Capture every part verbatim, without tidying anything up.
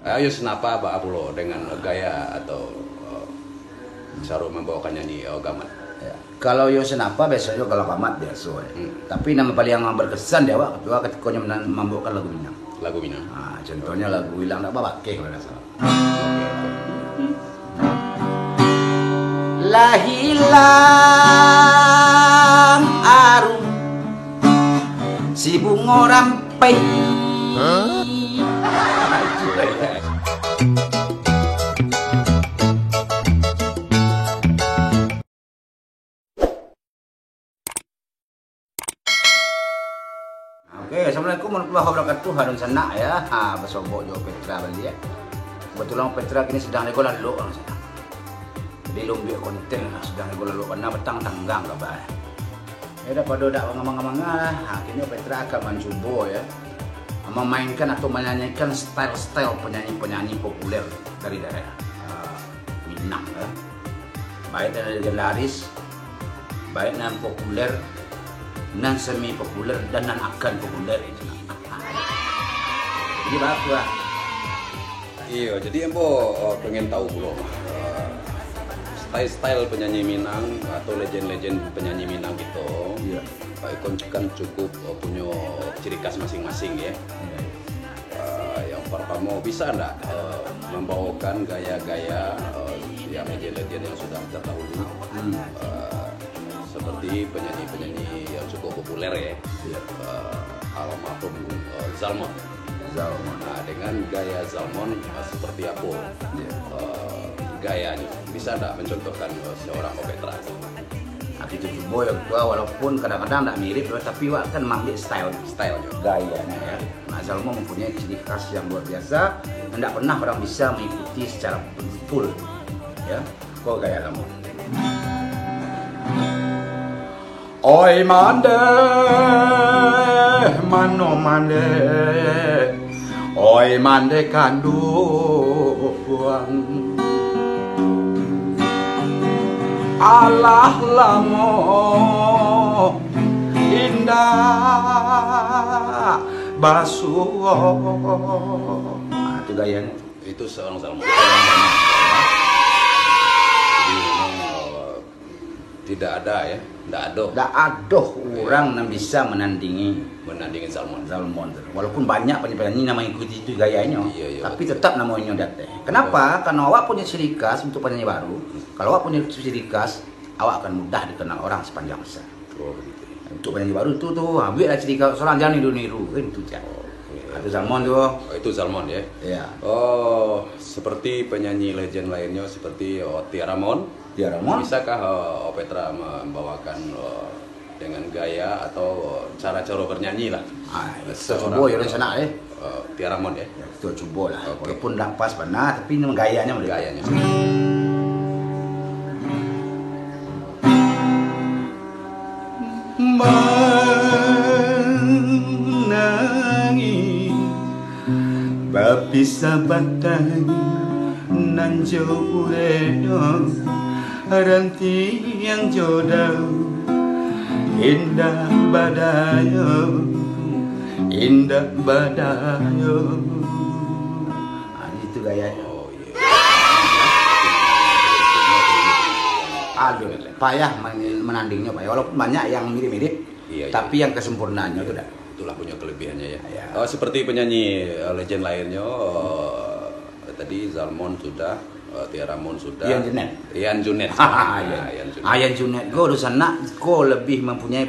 Ayo, senapa ba pulo dengan gaya atau, eh, caro mambawakan nyanyi, eh, gamat? Ya. Kalau yo senapa, biasonyo kalau gamat biaso, ya. Hmm. Tapi nan paling berkesan di awak ketua katikonyo menan-, mambawakan lagu Minang. Lagu Minang. Ah, contohnya lagu Ilang Dak Babakeh, kalau ndak salah. Lah hilang arum si bungo rampai. Oke, assalamualaikum warahmatullahi wabarakatuh. Halo sanak ya. Ha, basobok jo Petra baliak. Kebetulan Petra kini sedang nego lalok lah sanak. Jadi, lombiak konten lah, sedang nego lalok bana, batang tanggang kaba. Ya, daripado dak manga-manga lah, ha, kini Petra akan mancubo ya, mamainkan atau manyanyikan style-style penyanyi-penyanyi populer dari daerah, ha, Minang ya. Baik dari legendaris, baik nan populer, nan semi populer, dan nan akan populer itu. Jadi bagus lah. Iyo, jadi ambo, eh, pengen tahu pulo, eh, style-style penyanyi Minang atau legend-legend penyanyi Minang gitu. Iya. Eh, ikon kan cukup, eh, punyo ciri khas masing-masing ya. Iya. Eh, yang pertama, bisa ndak, eh, membawakan gaya-gaya, eh, yang legend-legend yang sudah terdahulu? Hmm. Eh, seperti penyanyi-penyanyi yang cukup populer ya. Iya. Eh, almarhum, eh, Zalmon. Zalmon. Nah, dengan gaya Zalmon, eh, seperti apa, iya, eh, gayanya? Bisa ndak mencontohkan, eh, seorang Opetra? Nah, kito cubo yo, walaupun kadang-kadang ndak mirip, tapi wak kan maambiak style. Style, yo. Gayanya, ya. Nah, Zalmon mempunyai ciri khas yang luar biasa, ndak pernah orang bisa mengikuti secara full, ya. Ko gaya Zalmon. Oi mandeh, mano mandeh, oi mandeh kanduang. Alah lamo indak basuo. Ah, tu gayanyo. Itu seorang Zalmon. Jadi memang, eh, tidak ada, ya, tidak ada. Tidak ada orang yang bisa menandingi, menandingi Zalmon. Zalmon tu. Walaupun banyak penyanyi-penyanyi yang mengikuti itu gayanya, iya, iya, tapi betul, tetap namonyo di ateh. Kenapa? Betul. Karena awak punya ciri khas untuk penyanyi baru. Hmm. Kalau awak punya ciri khas, awak akan mudah dikenal orang sepanjang masa. Oh, begitu. Untuk penyanyi baru tu, tu, ha, bueklah ciri khas orang, jangan niru-niru, kan itu je. Oke. Ha, tu Zalmon tu. Oh, itu Zalmon, ya? Iya. Oh, seperti penyanyi legend lainnya, seperti, oh, Tia Ramon. Tia Ramon. Bisakah, eh, Opetra membawakan, eh, dengan gaya atau cara-cara bernyanyi lah? Ah, itu seorang, cubo ya, rencana, eh. Eh, Tia Ramon, ya? Ya, kita cubo lah. Oke. Walaupun ndak pas bana, tapi ini gayanya boleh. Gayanya. Manangih bapisah batang nan jo ureno, rantiang jo daun, indak badayo, indak badayo. Ah, itu gayanya. Oh, iya. Aduh, payah men-, menandingnya, payah. Walaupun banyak yang mirip-mirip, iya, iya, tapi yang kesempurnaannya itu dah. Itulah punya kelebihannya, ya. Iya. Oh, seperti penyanyi, eh, legend lainnya, eh, tadi Zalmon sudah, eh, Tia Ramon sudah. Ian Junet. Ian Junet. Iya. Nah, Ian Junet. Ian Junet. Ko dosanak, ko lebih mempunyai,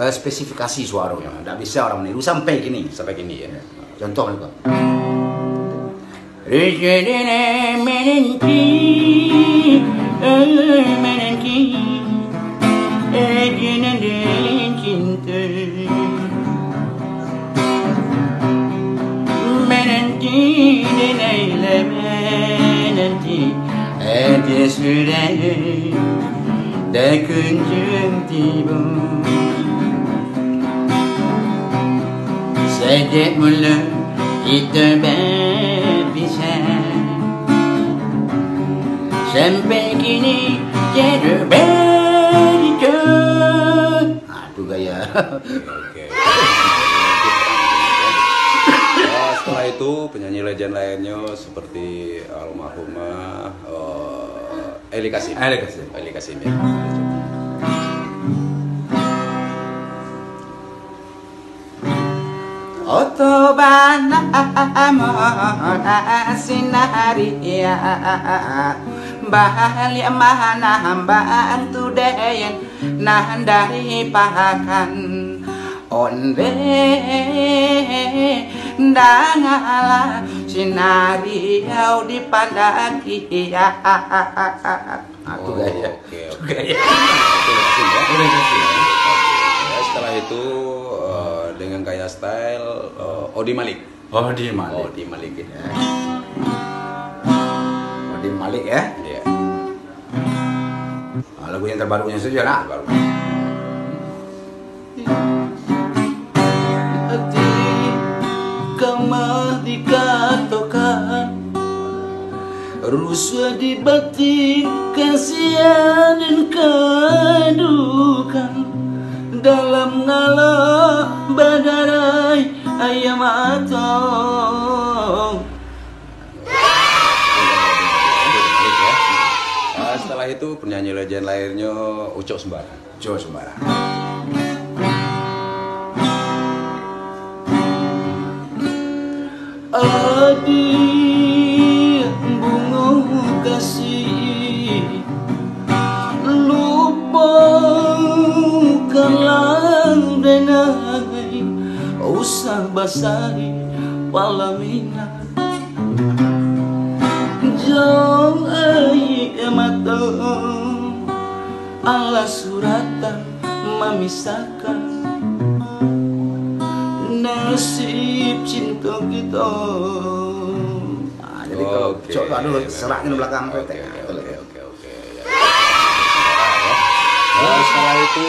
eh, spesifikasi suaranya. Ndak bisa orang meniru sampai kini. Sampai kini, ya. Contoh ni, Pak. Menanti denai lah menanti, ada sudah tak kunjung tiba. Sajak mula kita bapisah, sampai kini tiada barita. Ah, tu gaya. Oke. Ah, Setelah itu, penyanyi legend lainnya seperti almarhumah, eh, Eli Kasim. Eli Kasim. Eli Kasim, ya. Oto bana mona sinari, baliak manambang tu den nan dari pakan. Onde dangalah sinari au dipandaki. Ah, tu gaya. Oke, oke. Gaya. Terima kasih, ya. Terima kasih, ya. Ya, setelah itu, eh, dengan gaya style, eh, Odi Malik. Odi Malik. Odi Malik, ya. Ya. Odi Malik, ya. Iya. Ah, lagu yang terbarunya saja, nak. Terbaru. Ati kamah dikatokan, rusuah di batin, kasihan dan kadukan, dalam ngalak badarai aia mato. Ah, setelah itu, penyanyi legend lainnya Ucok Sembarang. Ucok Sembarang. Adik bungo kasih, lupakanlah denai, usah basari palaminan. Jauh aia mato, alah suratan mamisahkan nasib cinta kita. Ah, jadi kalau Oke. Cok tu ada seraknya di belakang tu, Oke, tengah oke, tu oke, lagi. Oke, oke, ya. Nah, setelah itu,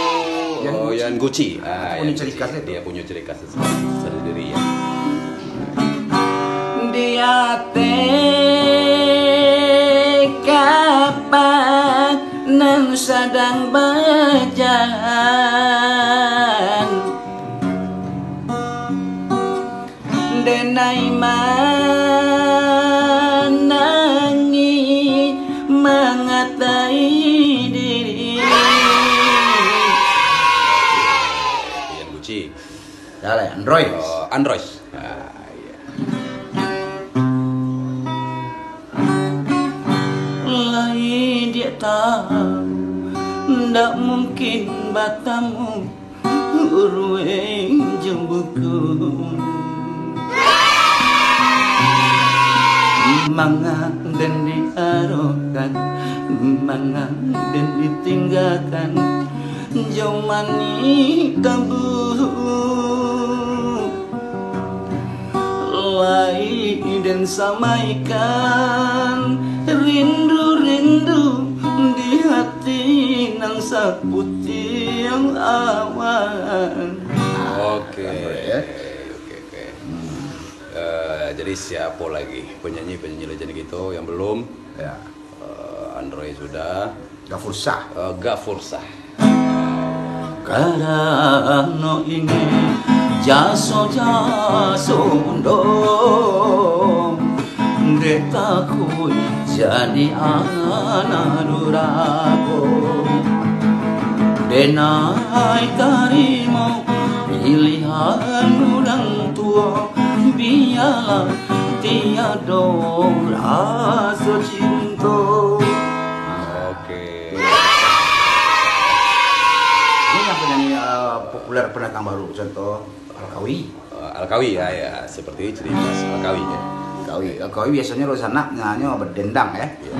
Yan oh, Gucci. Yan Gucci. Ah, Punya Yan ciri Gucci. Khas itu. Dia punya ciri khas sendiri, ya. Di ateh kapak nan sadang bajan, denai manangih mangatai diri. Yan Gucci. Dah lah, Android. Oh, Android. Ah, iya. Lai diak tahu, ndak mungkin batamu urueng jo buku. Manga den diarokan, manga den ditinggakan, jo manih tabu. Lai den samaikan rindu-rindu di hati nan saputiang awan. Oke. Oke, oke. Eh, jadi siapa lagi penyanyi-penyanyi legend gitu yang belum? Ya. Eh, Android sudah. Gafur Sah. Eh, Gafur Sah. Karano ingin jaso-jaso undong, dek takuik jadi anak durako. Denai tarimo pilihan urang tuo, bialah tiado raso cinto. Oke. Ini yang penyanyi, eh, populer pendatang baru, contoh Alkawi. Eh, Alkawi, ya, ya, seperti ciri khas Alkawi, ya. Alkawi, Alkawi biasanya kalau sanak nyanyi berdendang, ya. Iya.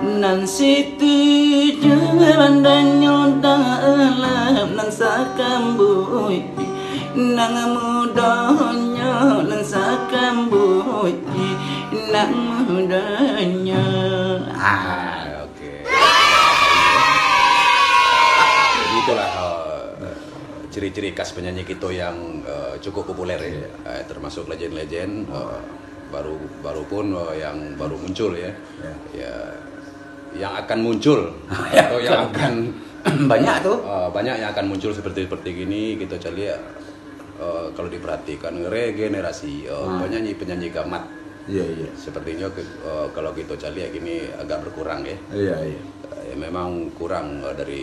Nan siti jo bandannyo dalam nan sakambuik, nan mudonyo nan sakambuik, nan mudonyo. Ah, oke. Jadi itulah, eh, ciri-ciri khas penyanyi kita yang, eh, cukup populer, ya. Iya. Eh, termasuk legend-legend, eh, baru, baru pun, eh, yang baru muncul, ya. Ya. Ya, yang akan muncul atau yang akan banyak tu. Eh, banyak yang akan muncul seperti, seperti gini, kita cari, eh, Eh, kalau diperhatikan regenerasi, eh, penyanyi-penyanyi gamat. Iya, iya. Sepertinya ke- eh, kalau kita caliak kini agak berkurang, ya. Iya, iya. Eh, memang kurang, eh, dari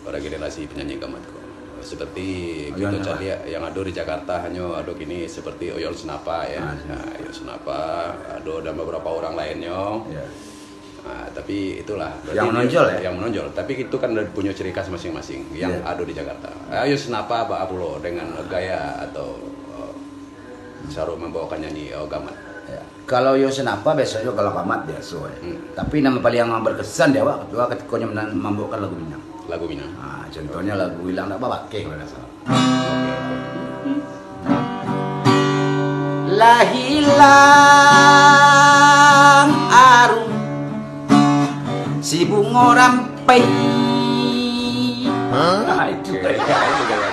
regenerasi penyanyi gamat ko. Seperti kita caliak yang ada di Jakarta, hanya ada kini seperti Oyon Senapa, ya. Nah, Oyon Senapa, ada dan beberapa orang lainnya. Iya. Ah, tapi itulah, berarti yang menonjol, ya? Yang menonjol. Tapi itu kan ada punya ciri khas masing-masing yang ada di Jakarta. Ayo, Senapa baa pulo dengan gaya atau, eh, cara membawakan nyanyi, eh, gamat? Ya. Kalau Oyon Senapa biasanya kalau gamat biasa, ya. Hmm. Tapi nama paling yang berkesan di awak ketika ketikanya membawakan lagu Minang. Lagu Minang. Ah, contohnya lagu Ilang Dak Babakeh kalau tidak salah. Lah hilang arum si bungo rampai. Hah? Nah, itu gaya, itu gaya.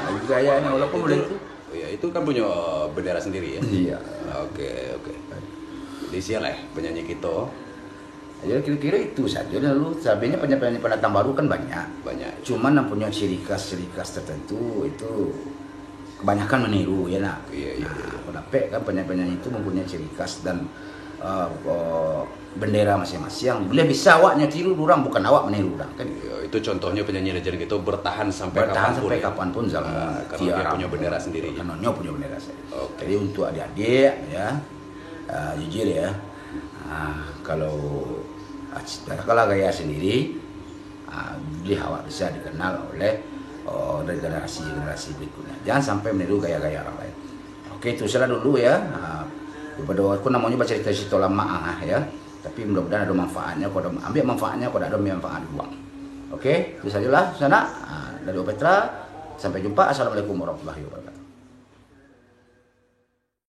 Itu gayanya, walaupun boleh itu. Oh ya, itu kan punya bendera sendiri, ya? Iya. Oke, oke. Jadi siapa lah penyanyi kita? Ya, kira-kira itu saja lalu. Sebenarnya penyanyi-penyanyi pendatang baru kan banyak. Banyak. Cuman yang punya ciri khas, ciri khas tertentu itu kebanyakan meniru, ya nak? Iya, iya, nah, iya. Aku dapek kan penyanyi-penyanyi itu mempunyai ciri khas dan, eh, eh, bendera masing-masing. Boleh bisa awaknya tiru orang, bukan awak meniru orang, kan? Iya, itu contohnya penyanyi legend gitu bertahan sampai bertahan kapanpun, sampai ya? Kapanpun zaman. Ah, karena dia punya bendera sendiri. Karena dia punya bendera sendiri. Oke. Jadi untuk adik-adik, ya, ah, jujur ya, ah, kalau, ah, kalau gaya sendiri, ah, boleh awak bisa dikenal oleh, oh, dari generasi-generasi berikutnya. Jangan sampai meniru gaya-gaya orang lain. Oke, itu salah dulu ya. Ah, daripada aku namanya baca cerita-cerita lama, ah, ya. Tapi mudah-mudahan ada manfaatnya, kalau ada ambil manfaatnya, kalau ada ambil manfaat buang. Oke, itu sajalah sanak. Ah, dari Opetra, sampai jumpa. Assalamualaikum warahmatullahi wabarakatuh.